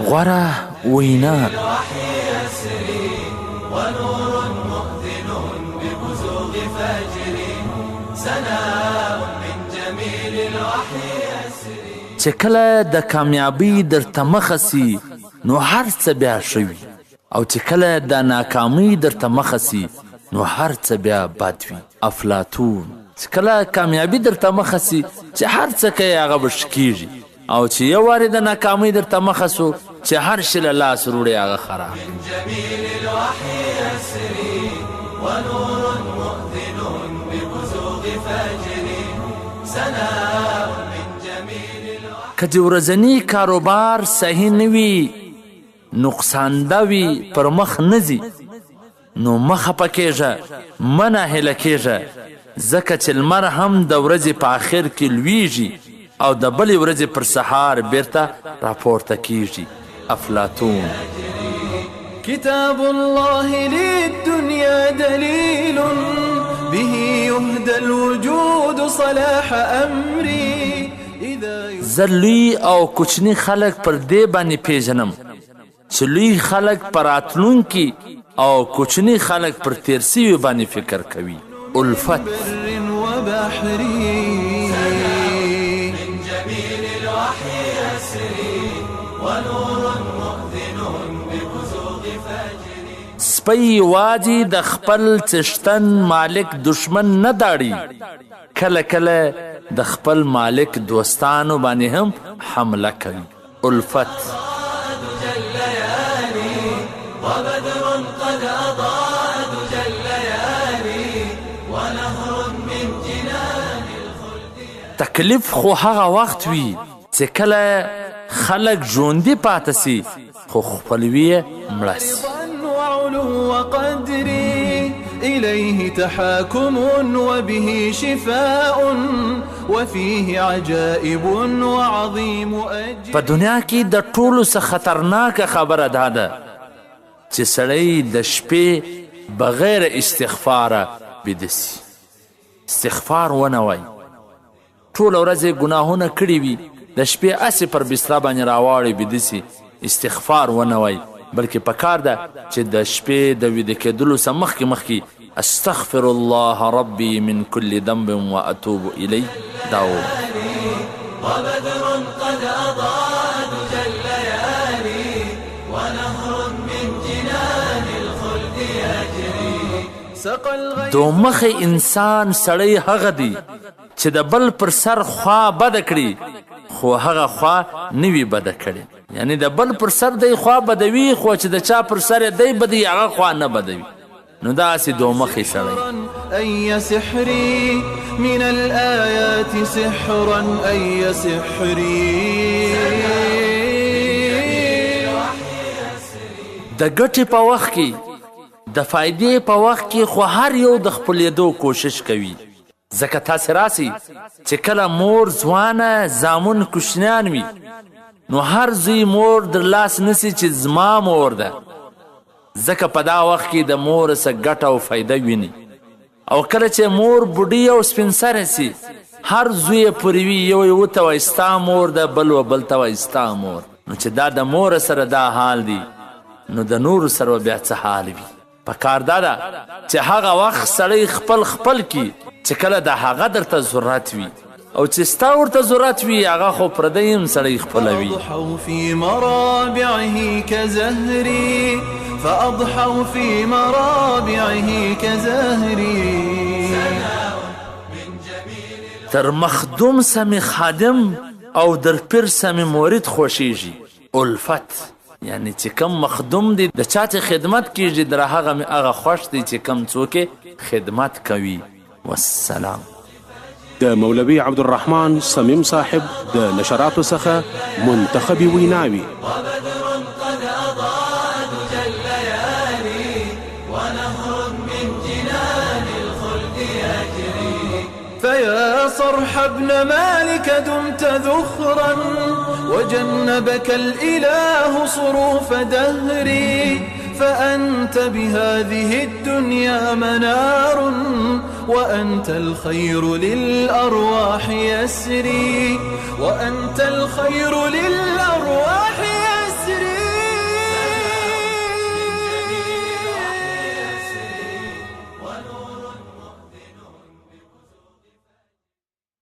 غوره وینا. چې کله د کامیابۍ درته مخه سي نو هر څه بیا ښه وي، او چې کله د ناکامۍ درته مخه سي نو هر څه بیا بد وي. افلاطون. چې کله کامیابي درته مخه سي چې هر څه کوې هغه به ښه کېږي، او چې یو وارې د ناکامۍ درته مخه سو چې هر شي له لاس وروړي هغه خراب. که د ورځني کاروبار صحیح نه وي، نقصانده وي، پر مخ نه ځي، نو مه خفه کېږه، مه ناهیله کېږه، ځکه چې لمر هم د ورځې په آخر کې لویږي او د بلې ورځې پر سهار بیرته راپورته کیږي. افلاطون. کتاب الله للدنيا دليل به يهدى الوجود صلاح أمري. زه لوی او کوچني خلک پر دې باندې پیژنم چې لوی خلک پر راتلونکي او کوچني خلک پر تیر سوي باندې فکر کوي. الفت. سپی یوازې د خپل څښتن مالک دښمن نه داړي، کله کله د خپل مالک دوستانو باندې هم حمله کوي. الفت. تکلیف خو هغه وخت وي چې کله خلک ژوندي پاتې سي خو خپلوي یې مړه سي. وعلو قدري إليه تحاكم وبه شفاء وفيه عجائب وعظيم أجر. په دنیا کې د ټولو څخه خطرناکه خبره دا ده چې سړی د شپې بغیر استغفاره بیده سي، استغفار ونه وایي، ټوله ورځ یې ګناهونه کړي وي، د شپې هسې پر بستره باندې راواړي بیده سي، استغفار ونه وایي، بلکې پکار ده چې د شپې د ویده کېدلو څخه مخکې مخکې استغفر الله ربي من كل ذنب واتوب الیه دا ووایي. دومخه انسان سړی هغه دی چې د بل پر سر خوا بده کړي خو هغه خوا نه وي بده کړې، یعنی د بل پر سر دی خوا بدوي خو چې د چا پر سر یې دی بدوي هغه خوا نه بدوي، نو داسې دومخې سړی. أي سحري من الآيات سحرا أي سحري. د ګټې په وخت کې، د فایدې په وخت کې خو هر یو د خپلېدو کوشش کوي، ځکه تاسې راسئ چې کله مور ځوانه زامن کوچنیان وي نو هر زوی مور در لاس نسي چې زما مور ده، ځکه په دا وخت کې د مور څه ګټه او فایده ویني. او کله چې مور بوډۍ او سپین سرې سي هر زوی یې پورې وي، یو یې ورته وایي ستا مور ده، بل و بل ته وایي ستا مور. نو چې دا د مور سره دا حال دی نو د نورو سره به بیا څه حال وي؟ په کار دا ده چې هغه وخت سړی خپل خپل کي چې کله د هغه درته ضرورت وي، او چې ستا ورته ضرورت وي هغه خو پردی هم سړی خپلوي. فأضحوا في مرابعه كزهري، فأضحوا في مرابعه كزهري. تر مخدوم سمې خادم او در پیر سمې مورد خوښیږي. الفت یعنی چې کم مخدوم دی د چا چې خدمت کیږي در هغه مې هغه خوښ دی چې کم څوک یې خدمت کوي. والسلام. د مولوي عبدالرحمن صمیم صاحب د نشراتو څخه منتخبې ویناوې. فيا صرح ابن مالك دمت ذخرا وجنبك الإله صروف دهري، فأنت بهذه الدنيا منار وأنت الخير للأرواح يسري، وأنت الخير للأرواح